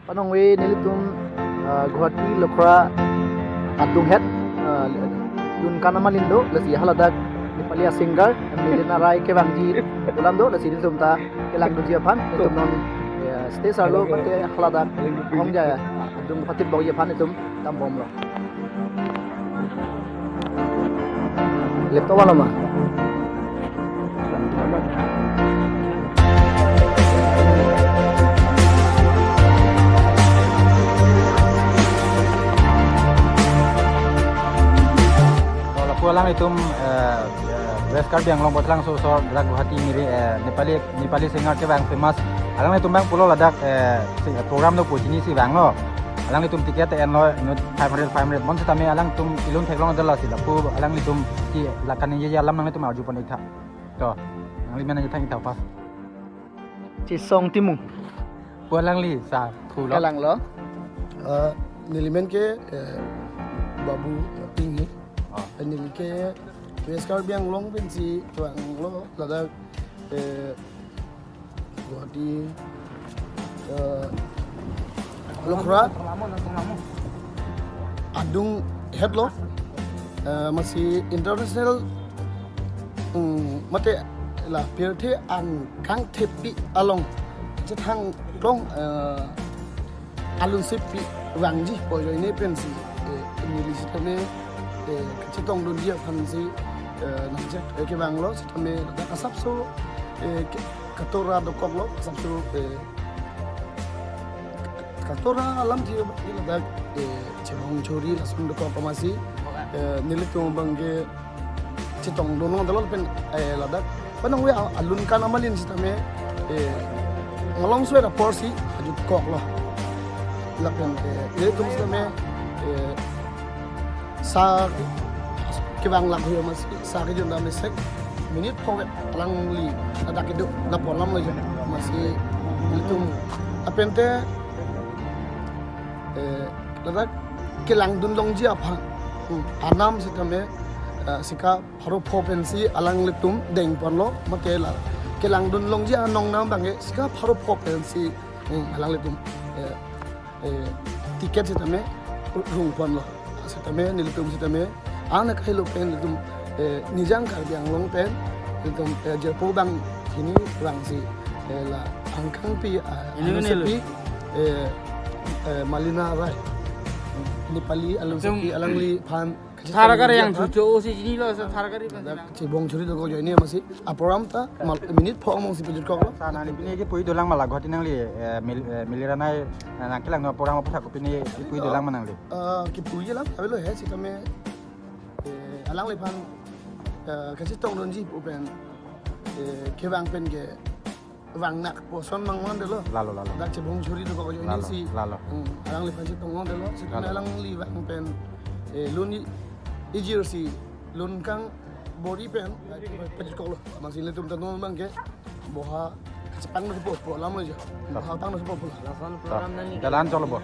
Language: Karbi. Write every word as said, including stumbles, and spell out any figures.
Panongve nelitum, ah, Guwahati Lokhara adunghet, ah, Lunkan Amalin do, lasi haladak Nepali a-singer Melina Rai kevangji dolang do, lasi nelitum ta kelangdunji aphan, nelitum non, ya, stage arlo, mate haladak ahongja adung patipbomji aphan nelitum dambomlo. Laptop wala ma? Lapu alanglitum, eh, eh, West Karbi Anglong Bothalang so so dak Guwahati miri, eh, Nepali Nepali singer kevang famous. Alanglitum abang pulo ladak, eh, si, program do pu chinisi vanglo. Alanglitum ticket enlo inut five hundred, five hundred. Bonsitame alangtum ilun theklong dolo si lapu alanglitum si lakan ye alam nanglitum arjupon ik tha. To, nangli men ik tha ik tha pas. Chisong Timung. Pu alangli sa thulo. Kalanglo. Eh, neli men ke, eh, Babu Tinghi. Oh. Eh, neli ke West Karbi Anglong pensi vanglo ladak, eh, Guwahati, eh, Lokhara adunghet lo, eh, masi international, mm, mate la pirthe angkang thepi along chethang klong, eh, alun sepi vangji pu ajoine pensi, eh, neli sitame, eh, kachetongdunji aphansi, eh, nangchek, eh, kevanglo sitame ladak asapso, eh, ke-, katora dokoklo asapso, eh, katora alam ji ladak, eh, chebong chori lason dokok amatsi, eh, nelitum abang ke chetongdun longdalo pen, eh, ladak. Panongve a-, a-Lunkan Amalin sitame, eh, malomso aporsi ajutkoklo. Lapen, eh, nelitum sitame, eh, sa kevang laghui amatsi, sa kejun dam sek minute pho alangli ladak kedo lapu alamlo ajo. Amatsi nelitum lapen te, eh, ladak kelangdun longji aphan, hmm, anam sitame, eh, sika pharo pho pensi alanglitum dengponlo, mate la kelangdun longji anong nam abang ke sika pharo pho pensi, hmm, alanglitum, eh, eh, ticket sitame rungponlo. Sitame nelitum sitame ana kahelo pen nelitum, eh, Nijang Karbi Anglong pen nelitum, eh, jirpo abang hini vangsi, eh, la angkangpi, ah, ini, ini alun sepi, eh, eh, Melina Rai, Nepali alun sepi alangli aphan Tharkar yang aphan chucho si chinilo, sa Tharkar pen dak chebong chori dokok ajoine amatsi. Aprogram ta mal-, minute pho amongsi pajutkoklo. Sa nangli pini kepu-i dolang ma la Guwahati nangli, eh, Mel-, eh, Melina Rai, eh, nangkelangdun program aphuthak pini kepu-i dolang ma nangli? Eh, kepu-i lang, avelo he sitame, eh, alangliphan, eh, kachetongdunji pu pen, eh, kevang pen ke vang nak poson mang mang delo. Lalo, lalo. Dak chebong chori dokok ajoine si. Lalo, lalo. Hmm, alangliphan chetong longdelo. Sitame lalo. Alangli vang pen, eh, lun i-, ijir si lun kang bori pen, eh, pajutkoklo. Amatsi nelitum ta non abang ke boha kachepangno po po alamlo ajo. Boha pangno po po. Lason program nangli. Jalan cholo bo.